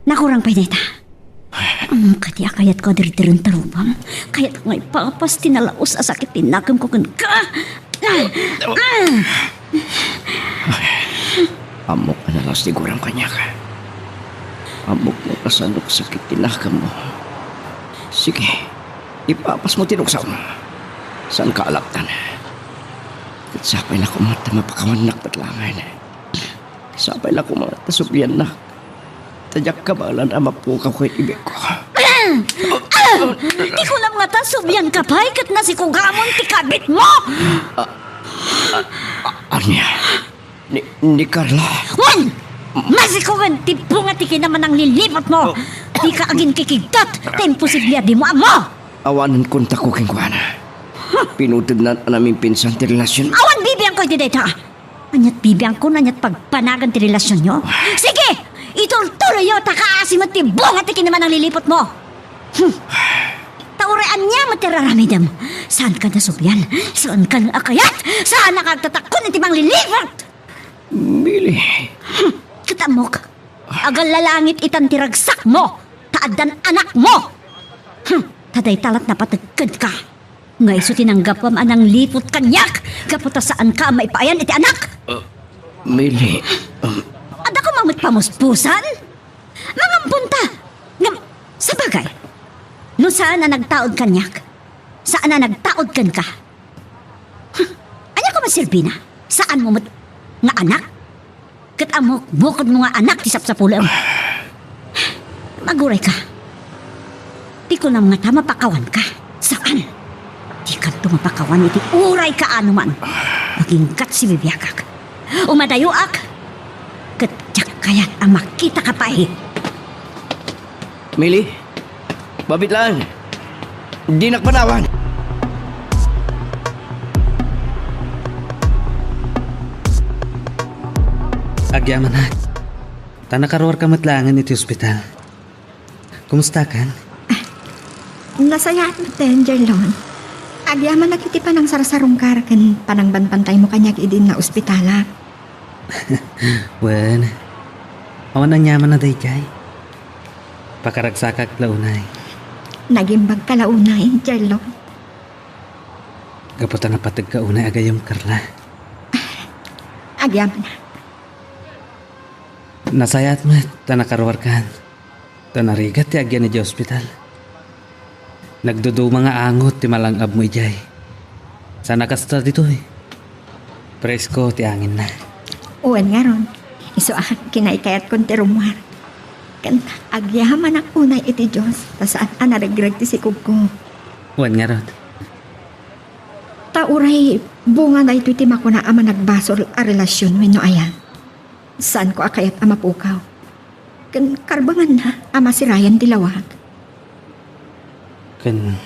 Nakurang pay dayta. Ammok ti kayatko a dirdiren ta rubam. Kayatko nga ipapas ti nalaus a sakit ti nakemko kenka. Ammok a nalaus ti guram kaniak. Ammok no kasano kasakit ti nakemmo. Sige, ipapasmo ti luksawmo. Saanka a laptan. Ket sapay la koma ta mapakawannak met laengen. Sapay la koma ta subliannak. Ta diak kabaelan a mapukawko iti biagko. Ti kunam ngata, sublianka pay ket nasikugamon ti kabitmo! Ania? Ni, ni Carla? Wen! Nasikugen ti bunga ti kinamanangliliputmo! Dika aginkikigtot ta imposible a dimo ammo! Awanen kontakko kenkuana. Pinutednan a namimpinsan ti relasionmi. Awan bibiangko iti dayta! Ania't bibiangko, ania't pagpanagan ti relasionyo? Sige! Iturturoyo ta kaasi met ti bunga ti kinamanangliliputmo! Hmm. Ta uray ania met ti raramidem, saanka nasublian, saanka a kayat, saanka agtatakkon iti mangliliput! Mili. Hmm. Ket ammok, agallalangit itan ti ragsakmo, ta addan anakmo! Hmm. Ta dayta la't napateg kenka. Nga isu ti nanggapuam a nangliput kaniak gapu ta saanka a maipaayan iti anak. Ah, Mili, um, Adda koma met pamuspusan? Mangampunta. Ngem, sabagay, no saan a nagtaud kaniak, saan a nagtaud kenka. Huh, ania koma serbina? Saanmo met nga anak? Ket ammok, bukodmo nga anak ti sapsapulem. Agurayka. Ti kunam ngata mapakawanka. Saan. Dikanto mapakawan iti uray kaano man. Aginggat ti bibiagak. Umadayoak. Ket diak kayat a makitaka pay. Mili, babit laeng. Dinak panawan. Agyamanak. Ta nakaruarka met laengen iti ospital. Kumustakan? Nasayaat met, Jerlon. Agyamanak iti panangsarsarungkar ken panangbantantaymo kaniak idi naospitalak. Wen, awan aniaman a daydiay. Pakaragsakak la unay. Nagimbagka la unay, Jerlon. Gapu ta napategka unay a gayyem, Carla. Agyamanak. Nasayaat met ta nakaruarkan, ta narigat ti agyan idiay ospital. Nagduduma nga angot ti malang-abmo idiay. Saan a kasta ditoy. Presko ti anginna. Wen ngarud, isu a kinaykayatkon ti rummuar. Ken agyamanak unay iti Dios, ta saan a naregreg ti sikogko. Wen ngarud. Ta uray bunga daytoy ti makuna a managbasol a relasion wenno aya. Saanko a kayat a mapukaw. Ken karbenganna a masirayan ti lawag. Ken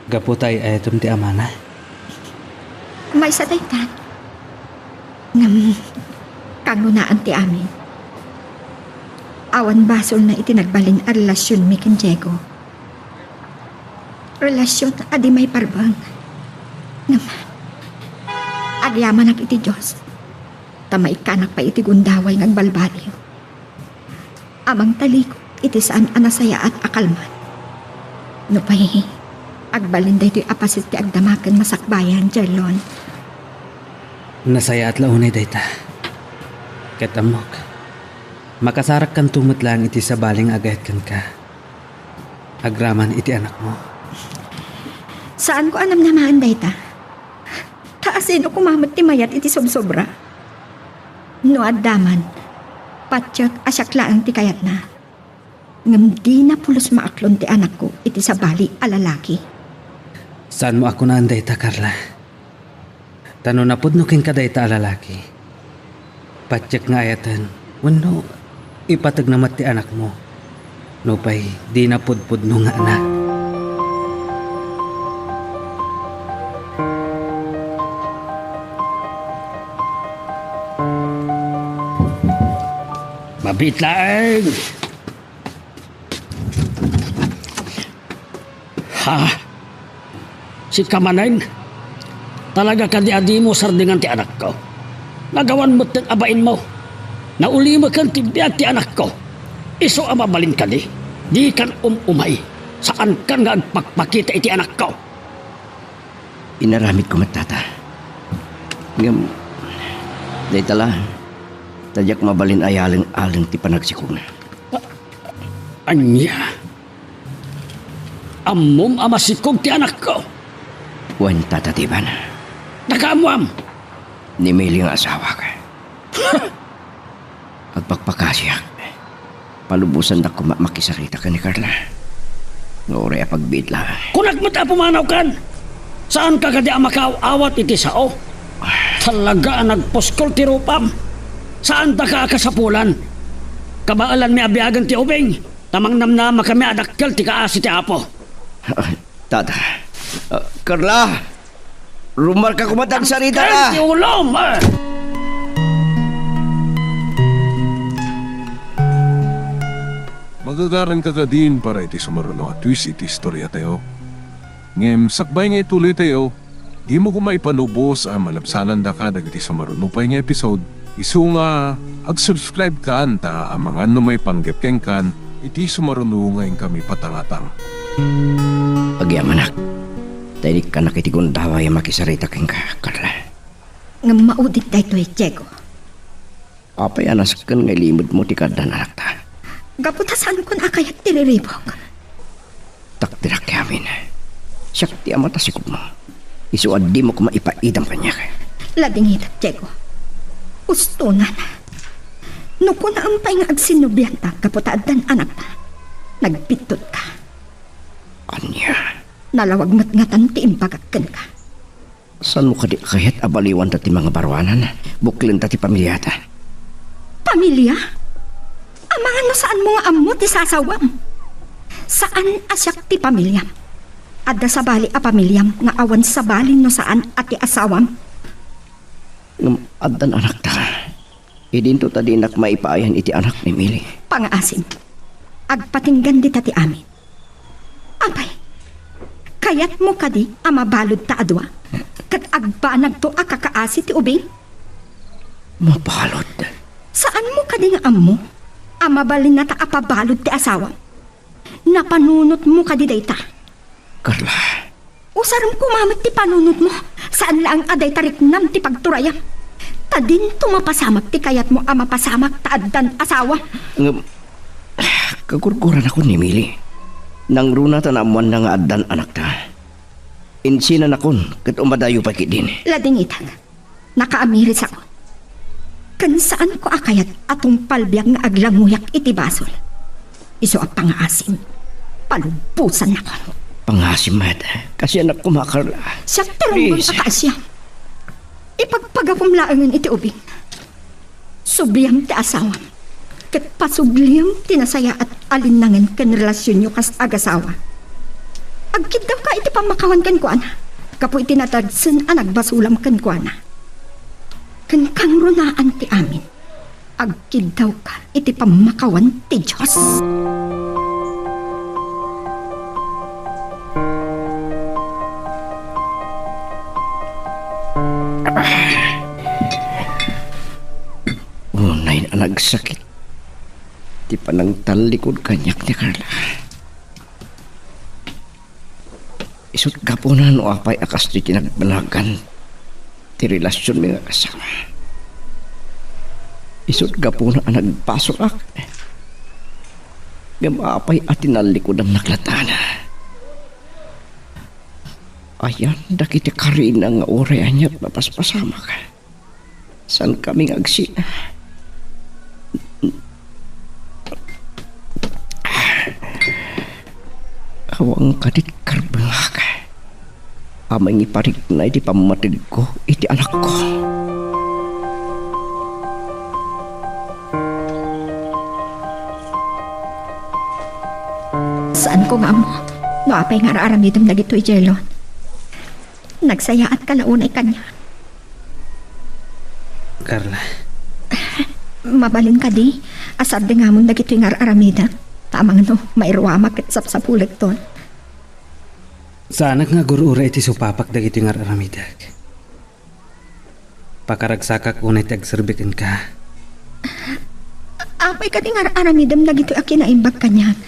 gapu ta ay-ayatem ti amana? Maysa dayta. Ngem kangngonaan ti amin. Awan basolna iti nagbalin a relasionmi ken Diego. Relasion a di maiparbeng. Ngem agyamanak iti Dios, ta maikkanak pay iti gundaway nga agbalbaliw a mangtalikod iti saan a nasayaat a kalman. Nupay agbalin daytoy a paset ti agdama ken masakbayan, Jerlon. Nasayaat la unay dayta. Ket ammok, makasarakkanto met laeng iti sabali nga agayat kenka agraman iti anakmo. Saanko a namnamaen dayta. Ta asino koma met ti mayat iti sobsobra? No adda man, patiek a siak laeng ti kayatna. Ngem dina pulos maaklon ti anakko iti sabali a lalaki. Saanmo a kunaan dayta, Carla. Ta no napudno kenka dayta a lalaki, patiek nga ayaten wenno ipategna met ti anakmo, nupay dina pudpudno nga anak. Mabiit laeng! Ha? Sika manen? Talaga kadi a dimo sardengan ti anakko? Nagawan metten a bainmo. Naulimeken ti biag ti anakko. Isu a mabalin kadi? Dikan um-umay. Saankan nga agpakpakita iti anakko. Inaramidko met, Tata. Ngem, dayta la, ta diak mabalin a yaleng-aleng ti panagsikogna. A-, ania? Ammom a masikog ti anakko? Wen, Tata Tiban. Nakaammoam? Ni Mili nga asawak. Agpakpakasiak. Palubosandak koma makisarita ken ni Carla. Nga uray a pagbiit laeng. Kunak met a pumanawkan! Saanka kadi a makaaw-awat iti sao? Talaga a nagpuskol ti rupam. Saandaka a kasapulan. Kabaelanmi a biagen ti ubing. Ta mangnamnamakami a dakkel ti kaasi ti Apo. Tata. Ah, Carla! Rumarka koma ta agsarita ka! Ti ulom, ah! Magagaranka kadin para iti sumaruno a twist iti istoriatayo. Ngem sakbay nga ituloytayo, dimo koma ipalubos a malabsanandaka dagiti sumaruno pay nga episode. Isu nga, ag-subscribe kan ta amangan no maipanggep kenkan iti sumaruno nga inkami patangatang. Agyamanak, ta inikkanak iti gundaway a makisarita kenka, Carla. Ngem maudit daytoy, Diego. Apay a nasken nga ilimedmo ti kaaddan anakta? Gapu ta saankon a kayat ti riribuk. Takderak ti amin. Siak ti ama ta sikogmo. Isu a dimo koma ipaidam kaniak. Ladingitak, Diego. Ustonan. No kunaem pay nga agsinnobianta gapu ta addan anakta, nagbittotka. Ania? Nalawag met ngatan ti imbagak kenka. Saanmo kadi a kayat a baliwanta ti mangabaruanan? Buklenta ti pamiliata. Pamilia? Amangan no saanmo nga ammo ti sasawam. Saan a siak ti pamiliam. Adda sabali a pamiliam nga awan sabali no saan a ti asawam. Ngem addan anakta. Idinto ta dinak maipaayan iti anak ni Mili. Pangaasim. Agpatinggan dita ti amin. Apay, kayatmo kadi a mabaludta a dua? Ket agbanagto a kakaasi ti ubing? Mabalud? Saanmo kadi nga ammo a mabalinnata a pabalud ti asawam? Napanunotmo kadi dayta? Carla. Usarem koma met ti panunotmo. Saan laeng a dayta riknam ti pagturayam. Ta dinto mapasamak ti kayatmo a mapasamak ta addan asawa. Ngem, kagurguranakon ni Mili. Nangruna ta naammoanna nga addan anakta. Insinanakon ket umadayo pay ketdin. Ladingitak. Nakaamirisakon. Ken saanko a kayat a tungpal biag nga aglanguyak iti basol. Isu a pangaasim, palubbosannakon. Pangaasim met. Kasianak koma, Carla. Siak ti runggon a kaasiam. Ipagpagapom laengen iti ubing. Subliam ti asawam, ket pasubliam ti nasayaat a linnangen ken relasionyo kas agasawa. Agkiddawka iti pammakawan kenkuana, gapu iti nadagsen a nagbasolam kenkuana. Ken kangrunaan ti amin, agkiddawka iti pammakawan ti Dios. Unay a nagsakit ti panangtallikud kaniak ni Carla. Isut' gapuna no apay a kastoy ti nagbanagan ti relasionmi nga kasama. Isut' gapuna a nagbasolak. Ngem apay a tinallikudamnak lattan? Ayan dagiti karina nga uray aniat mapaspasamak. Saan kami nga agsina? Awan kadit karbengak a mangiparikna iti pammategko iti anakko. Saanko nga ammo no apay nga ar-aramidem dagitoy, Jelon. Nagsayaatka la unay kaniak. Carla. Mabalin kadi a sardengamon dagitoy nga ar-aramidek? Ta amangan no mairuamak ket sapsapulekton. Saanak nga agur-uray iti supapak dagitoy nga ar-aramidek. Pakaragsakak unay ti agserbi kenka. Apay kadi nga ar-aramidem dagitoy a kinaimbag kaniak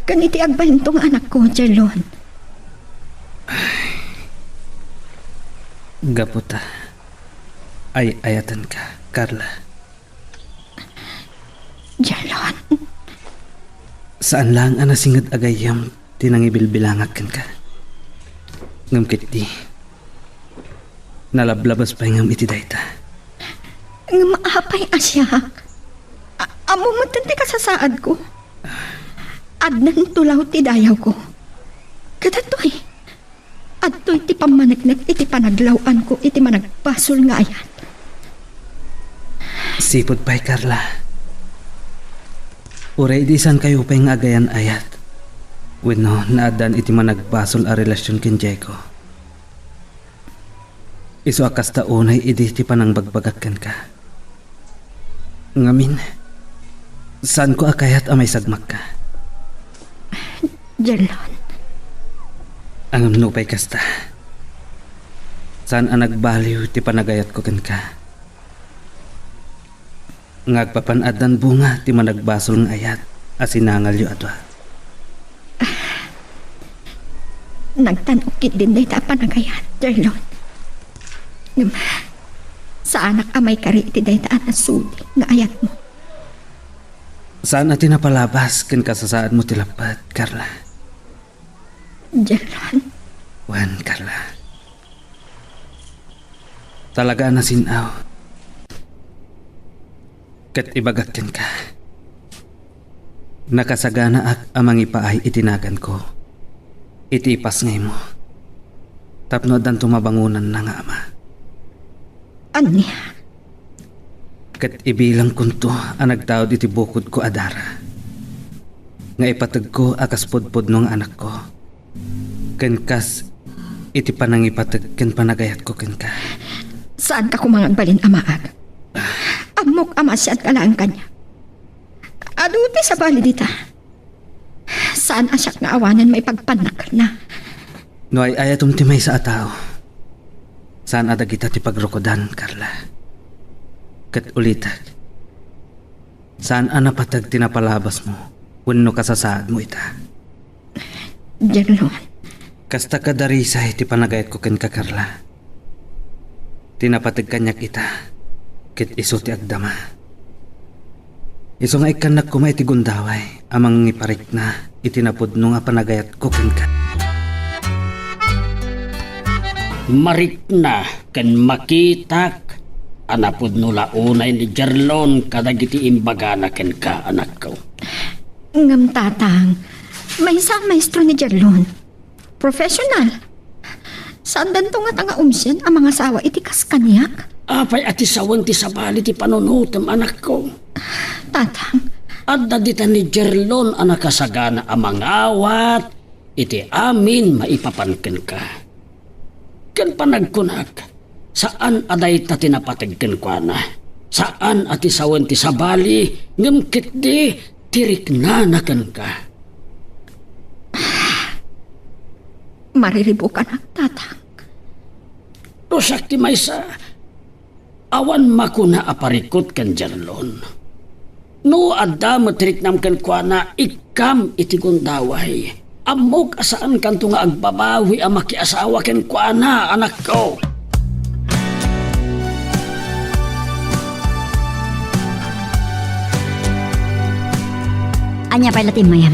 ken iti agbalinto nga anakko, Jelon? Gapu ta ay-ayatenka, Carla. Jelon. Saan laeng a nasinged a gayyem ti nangibilbilangak kenka. Ngem ketdi, nalablabas pay ngem iti dayta. Ngem apay a siak? A-, ammom met ti kasasaadko. Addan tulaw ti dayawko. Kadatoy, adtoy ti pammaneknek iti panaglaw-anko iti managbasol nga ayat. Sipud pay, Carla. Uray idi saankayo pay nga agayan-ayat wenno naaddan iti managbasol a relasion ken Diego. Isu a kasta unay idi ti panangbagbagak kenka. Ngamin, saanko a kayat a maisagmakka. Jelon. Ngem nupay kasta, saan a nagbaliw ti panagayatko kenka. Nga agpapan-addan bunga ti managbasol nga ayat a sinangalyo a dua. Nagtan-ok ketdin dayta a panagayat, Jelon. Ngem, saanak a maikari iti dayta a nasudi nga ayatmo. Saan a ti napalabas ken kasasaadmo ti lapped, Carla. Jelon. Wen, Carla. Talaga a nasin-aw. Ket ibagak kenka, nakasaganaak a mangipaay iti naganko iti ipasngaymo tapno addanto mabangonanna nga ama. Ania? Ket ibilangkonto a nagtaud iti bukodko a dara nga ipategko a kas pudpudno nga anakko. Ken kas iti panangipateg ken panagayatko kenka. Saanka koma nga agbalin a maag. Ammok a maasiatka laeng kaniak. Adu ti sabali dita. Saan a siak nga awanen maipagpannakna. No ay-ayatom ti maysa a tao, saan a dagita ti pagrukodan, Carla. Ket ulitek, saan a napateg ti napalabasmo wenno kasasaadmo ita. Jelon. Kasta kadarisay ti panagayatko kenka, Carla. Ti napateg kaniak ita, ket isu ti agdama. Isu nga ikkannak koma iti gundaway a mangiparikna iti napudno nga panagayatko kenka. Marikna ken makitak a napudno la unay ni Jerlon kadagiti imbagana kenka, anakko. Ngem, Tatang, maysa a maestro ni Jerlon. Professional. Saandanto ngata nga umsien a mangasawa iti kas kaniak? Apay a ti sawen ti sabali ti panunotem, anakko? Tatang. Adda dita ni Jerlon a nakasagana a mangawat iti amin maipapan kenka. Ken panagkunak, saan a dayta ti napateg kenkuana. Saan a ti sawen ti sabali, ngem ketdi ti riknana kenka. Mariribukanak, Tatang. No siak ti maysa, awan makuna a parikut ken Jerlon. No adda met riknam kenkuana, ikkam iti gundaway. Ammok a saankanto nga agbabawi a makiasawa kenkuana, anakko. Ania pay la ti immayam?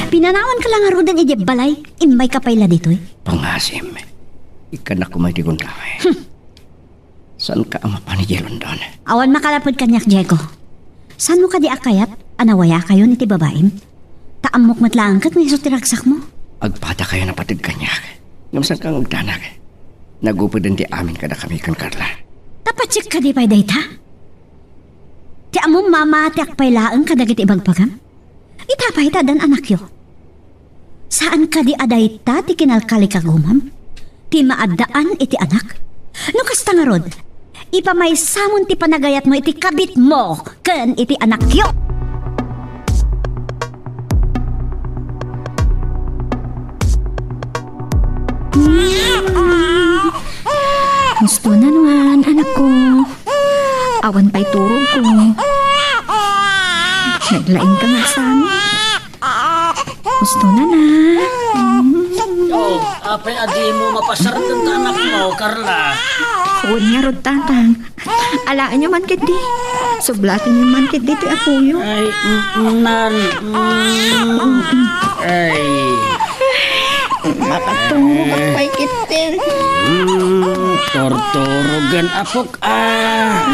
Pinanawanka la ngaruden idiay balay, immayka pay la ditoy? Pangasim, ikkannak koma iti gundaway. Hmm. Saanka a mapan idiay London? Awan makalapud kaniak, Diego. Saanmo kadi a kayat a nawayakayon iti babaim? Ta ammok met laeng ket nga isu ti ragsakmo. Agpadakayon a pateg kaniak. Ngem saanka nga agdanag? Nagupeden ti amin kadakami ken Carla. Ta patsiek kadi pay dayta? Ti ammom mamatiak pay laeng kadagiti ibagbagam? Ita pay ta addan anakyo. Saan kadi a dayta ti kinalkalikagumam? Ti maaddaan iti anak? No kasta ngarud, ipamaysamon ti panagayatmo iti kabitmo ken iti anakyo. Husto na nuan, anakko. Awan pay turogko. Naglaingka nga saan. Husto na na. Oh, apay a dimo mapasardeng ti anakmo, Carla? Wen ngarud, Tatang. Alaenyo man ketdi. Sublatenyo man ketdi ti apoyo. Ay, mm, nan, mm. Ay. Makatungog pay ketdi. Mm, turturogen apok, ah.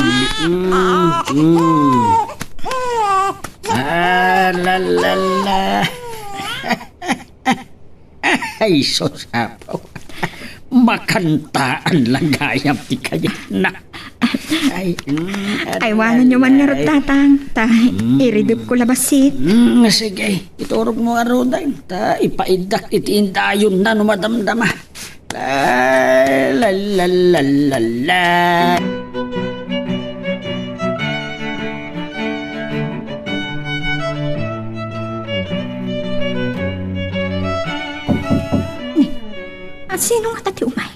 Mm, mm. Ah, la, la, la. Ay, sus, Apo. Makantaan la gayam ti kayatna. Ay, mm, ay, wanenyo man ngarud, ay. Tatang. Ta, mm, iridepko la bassit. Mm, sige, iturogmo ngaruden. Ta, ipaiddak iti indayonna no madamdama. La, la, la, la, la. Ni, a, sino ngata ti umay?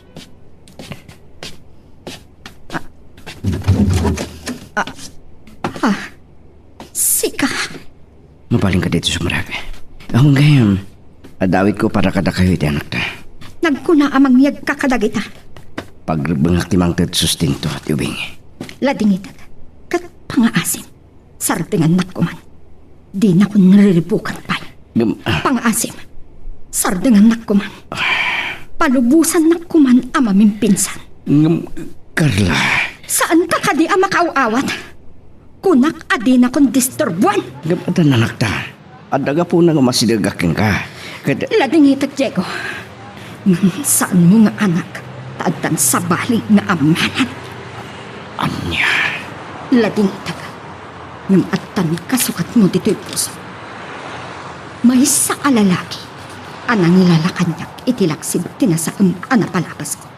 Ah, ah, ah, sika. Mabalinka ditoy sumrek. Awan gayam, adawitko para kadakayo iti anakta. Nagkuna a mangyegka kadagita. Pagrebbengak ti mangted sustento ti ubing. Ladingit, ket pangaasim. Sardengannak koman. Dinakon nariribukan pay. Ngem, ah. Pangaasim. Sardengannak koman. Palubosannak koman a mamimpinsan. Ngem, Carla. Saanka kadi a makaaw-awat? Kunak a dinakon disturbuan. Ngem, adda anakta. Adda gapuna nga masidegak kenka. Ket ladingitek, Diego. Ngem saanmo nga anak, ta addan sabali nga ammanan. Ania? Ladingitek. Ngem addan kasukatmo ditoy puso. Maysa a lalaki a nangilala kaniak iti laksid ti nasaem a napalabasko.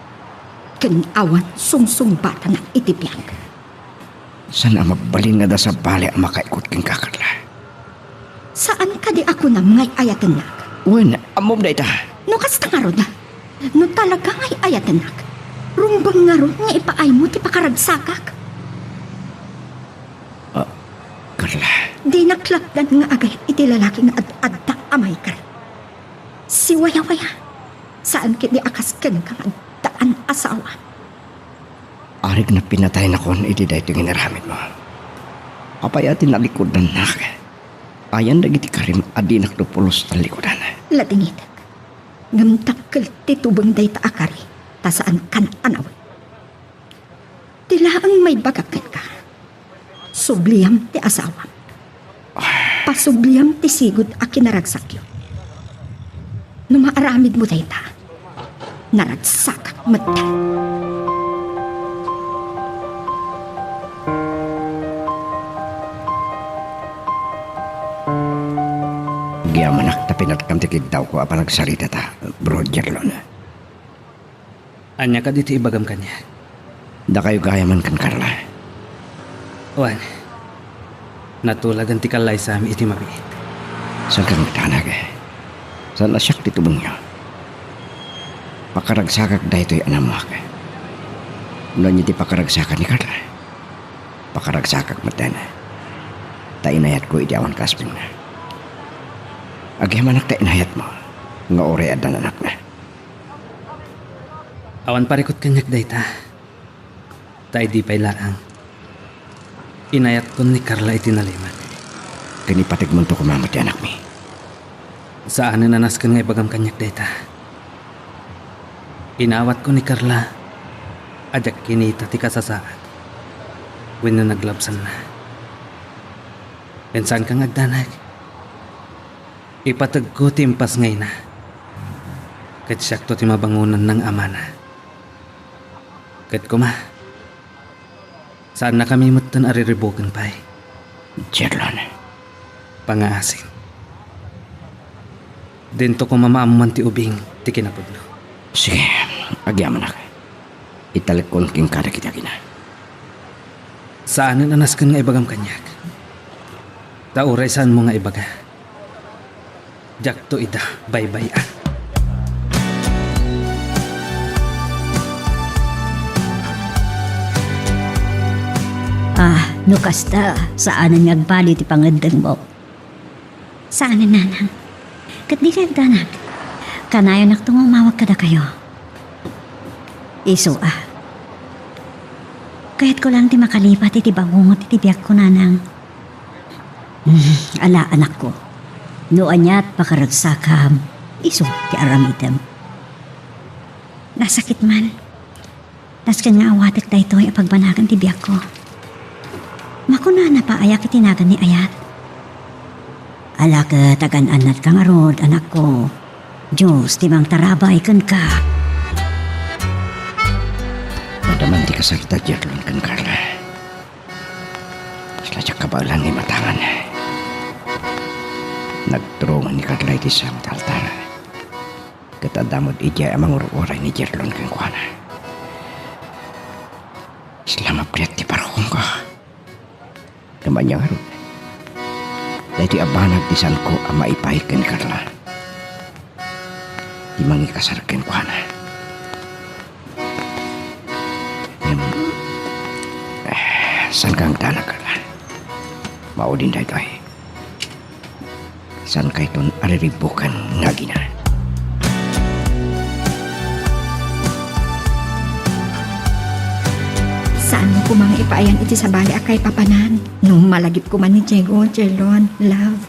Ken awan sungsungbatana iti biag. Saan a mabalin nga adda sabali a makaikut kenka, Carla? Saan kadi a kunam nga ay-ayatennak? Wen, ammom dayta. No kasta ngarud, no talaga nga ay-ayatennak, rumbeng ngarud nga ipaaymo ti pakaragsakak. Ah, Carla. Dinak lapdan nga agayat iti lalaki nga ad-adda a maikari. Siwayawaya. Saan ketdi a kas kenka nga addaan asawa. Arik na pinataynakon iti daytoy nga inaramidmo. Apay a ti nalikudannak? Ayan dagiti karim a dinak pulos a likudan. Ladingitek. Ngem dakkel ti tubeng dayta a kari, ta saankan a nawen. Ti laeng maibagak kenka, subliam ti asawam. Pasubliam ti sigud a kinaragsakyo. No maaramidmo dayta, naragsakak met. Agyamanak ta pinatkam ti kiddawko a panagsaritata, Bro Jerlon. Ania kadi ti ibagam kaniak? Dakayo gayamen ken Carla. Wen, natulagan ti kallaysami iti mabiit. Saanka nga agdanag? Saan a siak ti tubengyo? Pakaragsakak daytoy a naammoak. No ania ti pakaragsakan ni Carla, pakaragsakak metten. Ta inayatko iti awan kaasbengna. Agyamanak ta inayatmo nga uray addan anakna. Awan parikut kaniak dayta. Ta idi pay laeng, inayatkon ni Carla iti nalimed. Ken ipategmonto koma met ti anakmi. Saanen a nasken nga ibagam kaniak dayta. Inawatko ni Carla a diak kinita ti kasasaad wenno naglabsanna. Ken saanka nga agdanag. Ipategko ti impasngayna. Ket siakto ti mabangonanna nga amana. Ket koma, saannakami metten a riribuken pay. Jerlon. Pangaasim. Dinto koma maammoan ti ubing ti kinapudno. Sige, agyamanak. Italekkon kenka dagiti agina. Saanen a nasken nga ibagam kaniak. Ta uray saanmo nga ibaga, diakto ida baybay-an. Ah, no kasta, saanen nga agbali ti pangeddengmo. Saanen, nanang. Ket dika agdanag. Kanayonakto nga umawag kadakayo. Isu a. Kayatko laeng ti makalipat iti bangungot iti biagko, nanang. Hmm, ala, anakko. No aniat pakaragsakam, isu ti aramidem. Nasakit man. Nasken nga awatek daytoy a pagbanagan ti biagko. Makunana pa aya iti nagan ni ayat? Ala ket agan-annatka ngarud, anakko. Dios ti mangtarabay kenka. Madama ti kasarda, Jerlon ken Carla. Kasla diak kabaelan nga imatangan. Nagturongen ni Carla iti samot altar. Ket adda met idiay a mangur-uray ni Jerlon kenkuana. Kasla mappiat ti parokongko. Ngem ania ngarud? Daytoy a banag ti saanko a maipaay ken Carla. Ti mangikasar kenkuana. Ngem, eh, saanka nga agdanag, Carla? Maudin daytoy. Saankayton a riribuken nga agina. Saanmo koma nga ipaayan iti sabali a kaipapanan no malagipko man ni Diego, Jerlon, love.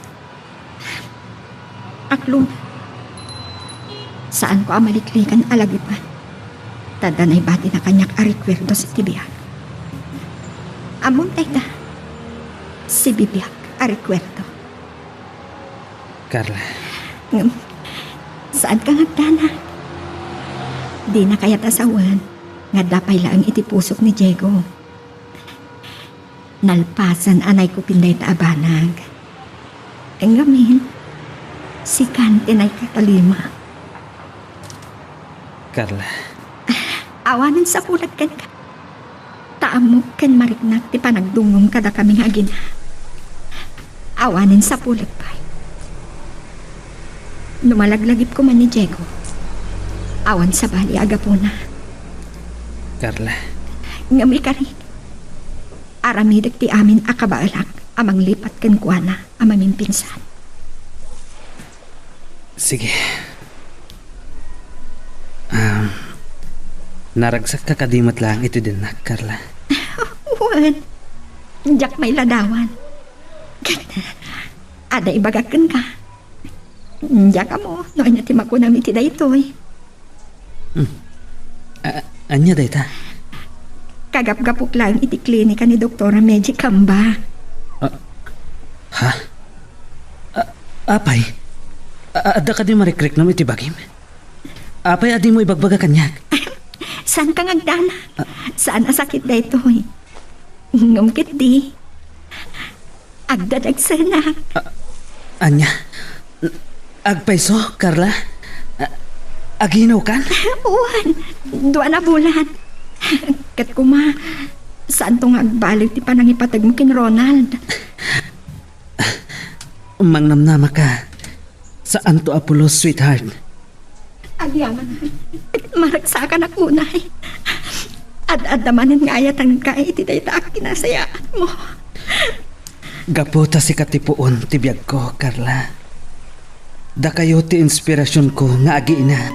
Aklon, saanko a maliklikan a lagipen. Ta adda naibati na kaniak a rekuerdo iti biag. Ammom dayta, sibibiag a rekuerdo. Carla. Ngem, saanka nga agdanag. Dina kayat a sawen nga adda pay laeng iti pusok ni Diego. Nalpasen a naikupin dayta a banag. Ngamin, sikan ti naikatalima. Carla. Awanen sapulek kenka. Ta ammok ken mariknak ti panagdungngom kadakami nga agina. Awanen sapulek pay. No malaglagipko man ni Diego, awan sabali a gapuna. Carla. Ngem ikarik, aramidek ti amin a kabaelak a manglipat kenkuana a mamimpinsan. Sige. Um, Naragsakka kadi met laeng iti dinnak, Carla? Wen, diak mailadawan. Ket adda ibagak kenka. Diak ammo no ania ti makunam iti daytoy. Hmm. A-, ania dayta? Kagapgapok laeng iti klinika ni Doktora Meji Kamba. Ah, ha? A-, apay? A-, adda kadi marikriknam iti bagim? Apay a dimo ibagbaga kaniak? Saanka nga agdanag. Ah. Saan a sakit daytoy. Ngem ketdi, agdanagsenak. A-, ania? Agpayso, Carla? A-, aginawkan? Wen, dua na bulan. Ket koma, saanto nga agbaliw ti panangipategmo ken Ronald. Mangnamnamaka. Saanto a pulos, sweetheart. Agyamanak. Maragsakanak unay. Ad-adda manen nga ayatenka iti dayta a kinasayaatmo. Gapu ta sika ti puon ti biagko, Carla. Dakayo ti inspirasionko nga agiinat.